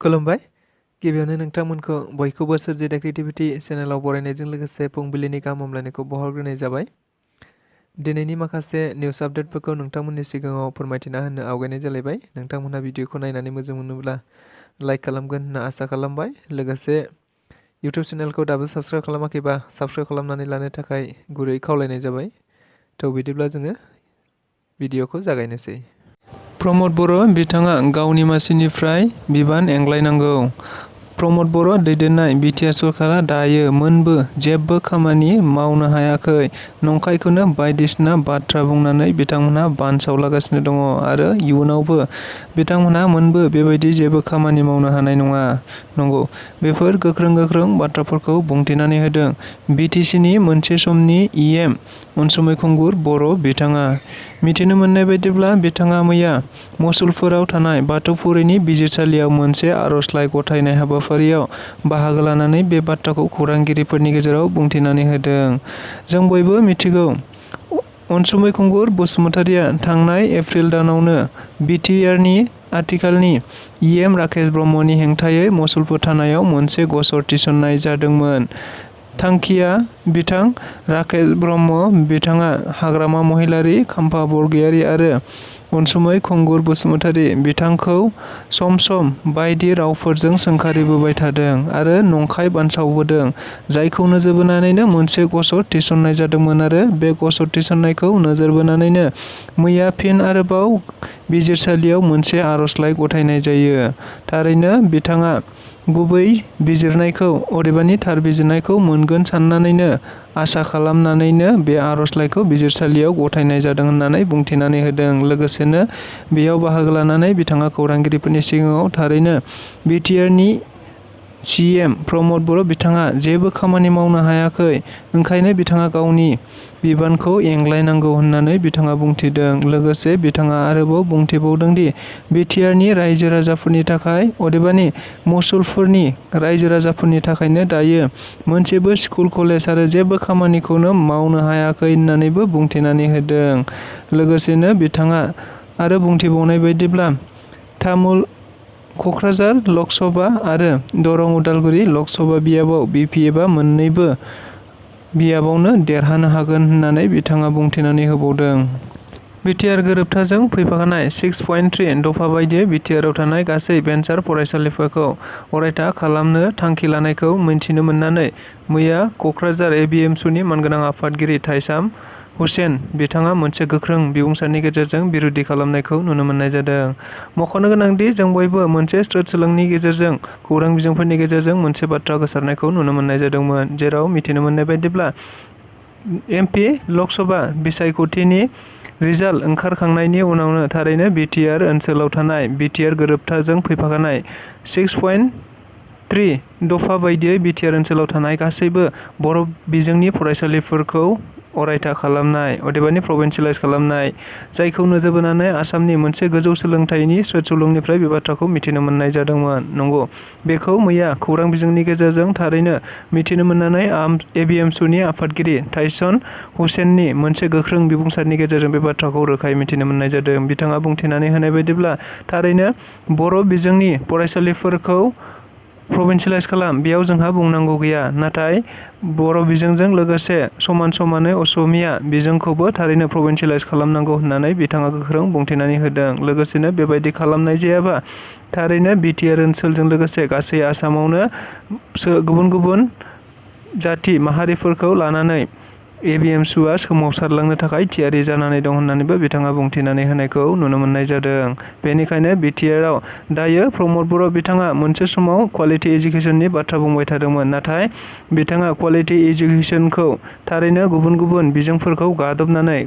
खुलुमबाय। गिबियावनो नोंथांमोनखौ बयखौबो सोरजि द क्रिएटिविटी चेनेलाव बरायनायजों लोगोसे फुंबिलिनि गाहाम हामलायनायखौ बावहरग्रोनाय जाबाय। दिनैनि माखासे निउस आपडेटफोरखौ नोंथांमोननि सिगाङाव फोरमायथिना होनो आवगायनाय जालायबाय। नोंथांमोनहा भिडिअखौ नायनानै मोजां मोनोब्ला लाइक खालामगोन होनना आसा खालामबाय। लोगोसे इउटिउब चेनेलखौ दाबो साबस्क्राइब खालामाखैबा साबस्क्राइब खालामनानै लानो थाखाय गुरै खावलायनाय जाबाय। थ' बिदिब्ला जोङो भिडिअखौ जागायनोसै। प्रमद बर' बिथाङा गावनि मासिनिफ्राय बिबान एंग्लायनांगौ। प्रमद बर' दैदेननाय BTR सरकारा दायो मोनबो जेबो खामानि मावनो हायाखै। नंखायखौनो बायदिसिना बाथ्रा बुंनानै बिथांमोनहा बानसावलागासिनो दङ आरो इयुनावबो बिथांमोनहा मोनबो बेबायदि जेबो खामानि मावनो हानाय नङा। नंगौ, बेफोर गोख्रों बाथ्राफोरखौ बुंथिनानै होदों BTCनि मोनसे समनि EM अनसुमै खुंगुर बर' बिथाङा। मिथिनो मोननाय बायदिब्ला बिथाङा मैया मसुलपुराव थानाय बाथौफुरिनि बिजिरसालियाव मोनसे आर'जलाइ गथायनाय हाबाफारियाव बाहागो लानानै बे बाथ्राखौ खौरांगिरिफोरनि गेजेराव बुंथिनानै होदों। जों बयबो मिथिगौ, अनसुमै खुंगुर बसुमतारिया थांनाय एप्रिल दानावनो BTRनि आथिखालनि EM राकेश ब्रह्मनि हेंथायै मसुलपुर थानायाव मोनसे गसर थिसननाय जादोंमोन। थांखिया बिथां राकेश ब्रह्म बिथाङा हाग्रामा महिलारि, खाम्फा बरगयारी आरो अनसुमै खुंगुर बसुमतारी बिथांखौ सम बायदि रावफोरजों सोंखारिबोबाय थादों आरो नंखाय बानसावबोदों, जायखौ नोजोर बोनानैनो मोनसे गसर थिसननाय जादोंमोन आरो बे गसर थिसननायखौ नोजोर बोनानैनो मैया फिन आरोबाव बिजिरसालियाव मोनसे आर'जलाइ गथायनाय जायो। थारैनो बिथाङा गुबै बिजिरनायखौ, अदेबानि थार बिजिरनायखौ मोनगोन साननानैनो, आसा खालामनानैनो बे आर'जलाइखौ बिजिरसालियाव गथायनाय जादों होननानै बुंथिनानै होदों। लोगोसेनो बेयाव बाहागो लानानै बिथाङा खौरांगिरिफोरनि सिगाङाव थारैनो BTRनि CM प्रमद बर' बिथाङा जेबो खामानि मावनो हायाखै, ओंखायनो बिथाङा गावनि बिबानखौ एंग्लायनांगौ होननानै बिथाङा बुंथिदों। लोगोसे बिथाङा आरोबाव बुंथिबावदों दि BTRनि रायजो राजाफोरनि थाखाय, अदेबानि मसुलपुरनि रायजो राजाफोरनि थाखायनो दायो मोनसेबो स्कुल कलेज आरो जेबो खामानिखौनो मावनो हायाखै होननानैबो बुंथिनानै होदों। लोगोसेनो बिथाङा आरो बुंथिबावनाय बायदिब्ला तामुल क'क्राझार लक सभा आरो दरं उदालगुरि लक सभा बियाबाव BP एबा मोन्नैबो बियाबावनो देरहानो हागोन होननानै बिथाङा बुंथिनानै होबावदों। BTR गोरोबथाजों फैफाखानाय 6.3 दफा बायदियै BTRआव थानाय गासै भेन्सार फरायसालिफोरखौ अरायथा खालामनो थांखि लानायखौ मिन्थिनो मोननानै मैया क'क्राझार ABMSUनि मानगोनां आफादगिरि थाइसाम हुसेन बिथाङा मोनसे गोख्रों बिबुंसारनि गेजेरजों बिरोधि खालामनायखौ नुनो मोननाय जादों। मख'नो गोनांदि जों बयबो मोनसे स्रोद सोलोंनि गेजेरजों खौरां बिजोंफोरनि गेजेरजों मोनसे बाथ्रा गोसारनायखौ नुनो मोननाय जादोंमोन, जेराव मिथिनो मोननाय बायदिब्ला MP लक सभा बिसायख'थिनि रिजाल्ट ओंखारखांनायनि उनावनो थारैनो BTR ओनसोलाव थानाय BTR गोरोबथाजों फैफाखानाय 6.3 दफा बायदियै BTR ओनसोलाव थानाय गासैबो बर' बिजोंनि फरायसालिफोरखौ अरायथा खालामनाय, अदेबानि प्रभिन्सियेलाइज खालामनाय, जायखौ नोजोर बोनानै आसामनि मोनसे गोजौ सोलोंथाइनि स्रोद सुलुंनिफ्राय बे बाथ्राखौ मिथिनो मोननाय जादोंमोन। नंगौ, बेखौ मैया खौरां बिजोंनि गेजेरजों थारैनो मिथिनो मोननानै ABMSUनि आफादगिरि थाइसन हुसेननि मोनसे गोख्रों बिबुंसारनि गेजेरजों बे बाथ्राखौ रोखायै मिथिनो मोननाय जादों। बिथाङा बुंथिनानै होनाय बायदिब्ला थारैनो बर' बिजोंनि फरायसालिफोरखौ प्रभिन्सियेलाइज खालाम, बेयाव जोंहा बुंनांगौ गैया, नाथाय बर' बिजोंजों लोगोसे समानै असमिया बिजोंखौबो थारैनो प्रभिन्सियेलाइज खालामनांगौ होननानै बिथाङा गोख्रों बुंथिनानै होदों। लोगोसेनो बेबायदि खालामनाय जायाबा थारैनो BTR ओनसोलजों लोगोसे गासै आसामावनो गुबुन जाथि माहारिफोरखौ लानानै ABMSUआ सोमावसारलांनो थाखाय थियारि जानानै दं होननानैबो बिथाङा बुंथिनानै होनायखौ नुनो मोननाय जादों। बेनिखायनो BTRआव दायो प्रमद बर' बिथाङा मोनसे समाव क्वालिटि इडुकेसननि बाथ्रा बुंबाय थादोंमोन, नाथाय बिथाङा क्वालिटि इडुकेसनखौ थारैनो गुबुन बिजोंफोरखौ गादबनानै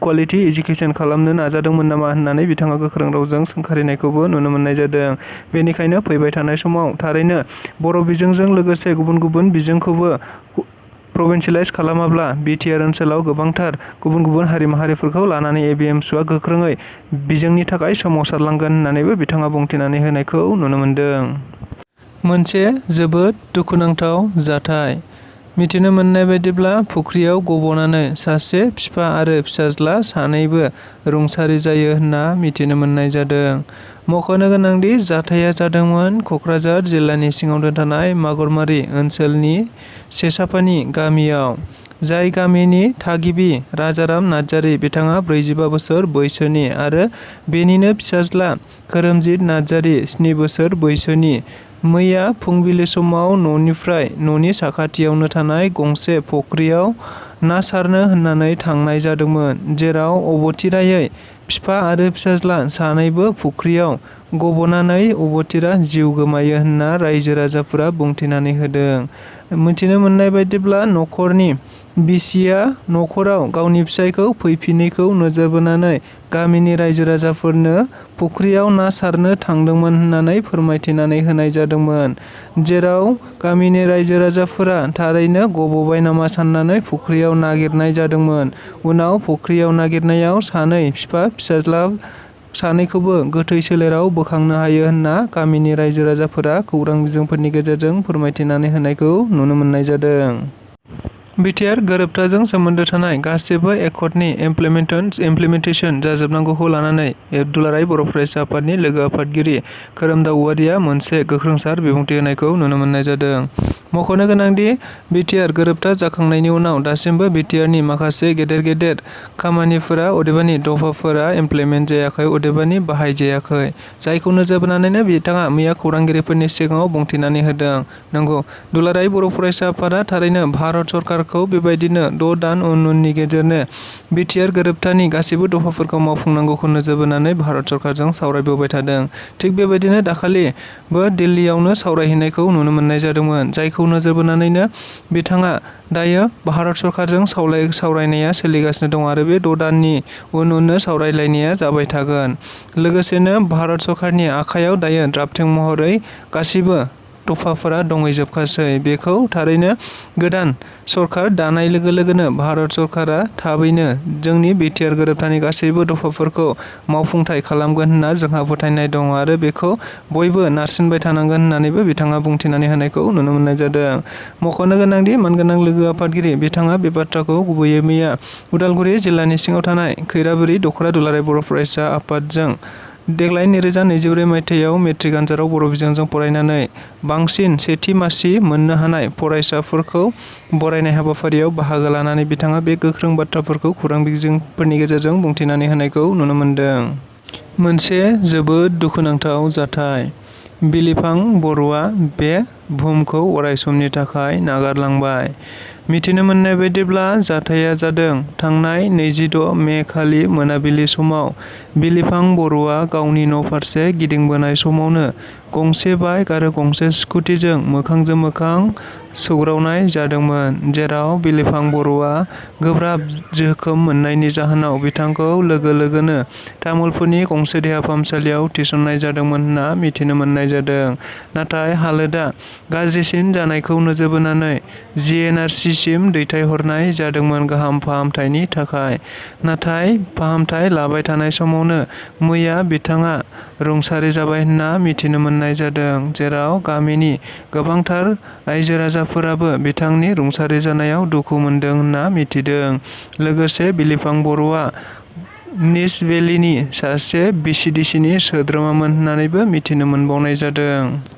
क्वालिटि इडुकेसन खालामनो नाजादोंमोन नामा होननानै बिथाङा गोख्रों रावजों सोंखारिनायखौबो नुनो मोननाय जादों। बेनिखायनो फैबाय थानाय समाव थारैनो बर' बिजोंजों लोगोसे गुबुन बिजोंखौबो प्रभिन्सियेलाइज खालामाब्ला BTR ओनसोलाव गोबांथार गुबुन हारि माहारिफोरखौ लानानै ABMSUआ गोख्रोङै बिजोंनि थाखाय सोमावसारलांगोन होननानैबो बिथाङा बुंथिनानै होनायखौ नुनो मोनदों। मोनसे जोबोद दुखुनांथाव जाथाय। मिथिनो मोननाय बायदिब्ला फुख्रियाव गबनानै सासे बिफा आरो फिसाज्ला सानैबो रुंसारि जायो होनना मिथिनो मोननाय जादों। मख'नो गोनांदि जाथाया जादोंमोन क'क्राझार जिल्लानि सिङाव थानाय मागुरमारि ओनसोलनि सेसाफानि गामियाव। जाय गामिनि थागिबि राजाराम नार्जारि बिथाङा 45 बोसोर बैसोनि आरो बेनिनो फिसाज्ला खोरोमजित नार्जारि 7 बोसोर बैसोनि मैया फुंबिलि समाव न'निफ्राय न'नि साखाथियावनो थानाय गंसे फुख्रियाव ना सारनो होननानै थांनाय जादोंमोन, जेराव अबथिरायै बिफा आरो फिसाज्ला सानैबो फुख्रियाव गबनानै अबथिरा जिउ गोमायो होनना रायजो राजाफोरा बुंथिनानै होदों। मिथिनो मोननाय बायदिब्ला नखरनि बिसिया नखराव गावनि फिसायखौ फैफिनैखौ नोजोर बोनानै गामिनि रायजो राजाफोरनो फुख्रियाव ना सारनो थांदोंमोन होननानै फोरमायथिनानै होनाय जादोंमोन, जेराव गामिनि रायजो राजाफोरा थारैनो गबबाय नामा साननानै फुख्रियाव नागिरनाय जादोंमोन। उनाव फुख्रियाव नागिरनायाव सानै बिफा फिसाज्ला सानैखौबो गोथै सोलेराव बोखांनो हायो होनना गामिनि रायजो राजाफोरा खौरां बिजोंफोरनि गेजेरजों फोरमायथिनानै होनायखौ नुनो मोननाय जादों। BTR गोरोबथाजों सोमोन्दो थानाय गासिबो एकर्डनि इमप्लिमेन्टेसन जाजोबनांगौखौ लानानै दुलाराय बर' फरायसा आफादनि लोगो आफादगिरि खोरोमदाव औवारिया मोनसे गोख्रोंसार बिबुंथि होनायखौ नुनो मोननाय जादों। मख'नो गोनांदि BTR गोरोबथा जाखांनायनि उनाव दासिमबो BTRनि माखासे गेदेर खामानिफोरा अदेबानि दफाफोरा इमप्लिमेन्ट जायाखै, अदेबानि बाहायजायाखै, जायखौ नोजोर बोनानैनो बिथाङा मैया खौरांगिरिफोरनि सिगाङाव बुंथिनानै होदों। नंगौ, दुलाराय बर' फरायसा आफादा थारैनो भारत सरकारखौ बेबायदिनो 6 दान उननि गेजेरनो BTR गोरोबथानि गासिबो दफाफोरखौ मावफुंनांगौखौ नोजोर बोनानै भारत सरकारजों सावरायबोबाय थादों। थिग बेबायदिनो दाखालिबो दिल्लीयावनो सावरायहैनायखौ नुनो मोननाय जादोंमोन, जायखौ नोजोर बोनानैनो बिथाङा दायो भारत सरकारजों सावरायनाया सोलिगासिनो दं आरो बे 6 दाननि उननो सावरायलायनाया जाबाय थागोन। लोगोसेनो भारत सरकारनि आखायाव दायो ड्राफ्टिं महरै गासिबो दफाफोरा दंहैजोबखासै। बेखौ थारैनो गोदान सरकार दानाय लोगो लोगोनो भारत सरकारा थाबैनो जोंनि BTR गोरोबथानि गासैबो दफाफोरखौ मावफुंथाय खालामगोन होनना जोंहा फोथायनाय दं आरो बेखौ बयबो नारसिनबाय थानांगोन होननानैबो बिथाङा बुंथिनानै होनायखौ नुनो मोननाय जादों। मख'नो गोनांदि मानगोनां लोगो आफादगिरि बिथाङा बे बाथ्राखौ गुबैयै मैया उदालगुरि जिल्लानि सिङाव थानाय खैराबारि दख'रा दुलाराय बर' फरायसा आफादजों देग्लाय 2024 मायथाइयाव मेट्रिक आनजादाव बर' बिजोंजों फरायनानै बांसिन सेथि मासि मोननो हानाय फरायसाफोरखौ बरायनाय हाबाफारियाव बाहागो लानानै बिथाङा बे गोख्रों बाथ्राफोरखौ खौरां बिजोंफोरनि गेजेरजों बुंथिनानै होनायखौ नुनो मोनदों। मोनसे जोबोद दुखुनांथाव जाथाय। बिलिफां बर'आ बे बुहुमखौ अरायसमनि थाखाय नागारलांबाय। मिथिनो मोननाय बायदिब्ला जाथाया जादों थांनाय 26 मे खालि मोनाबिलि समाव बिलिफां बर'आ गावनि न' फारसे गिदिंबोनाय समावनो गंसे बाइक आरो गंसे स्कुटिजों मोखांजों मोखां सौग्रावनाय जादोंमोन, जेराव बिलिफां बर'आ गोब्राब जोखोम मोननायनि जाहोनाव बिथांखौ लोगो लोगोनो तामुलपुरनि गंसे देहा फाहामसालियाव थिसननाय जादोंमोन होनना मिथिनो मोननाय जादों। नाथाय हालोदा गाज्रिसिन जानायखौ नोजोर बोनानै GNRCसिम दैथायहरनाय जादोंमोन गाहाम फाहामथायनि थाखाय। नाथाय फाहामथाय लाबाय थानाय समावनो मैया बिथाङा रुंसारि जाबाय होनना मिथिनो मोननाय जादों, जेराव गामिनि गोबांथार रायजो राजाफोराबो बिथांनि रुंसारि जानायाव दुखु मोनदों होनना मिथिदों। लोगोसे बिलिफां बर'आ निजभेलीनि सासे VCDCनि सोद्रोमामोन होननानैबो मिथिनो मोनबावनाय जादों।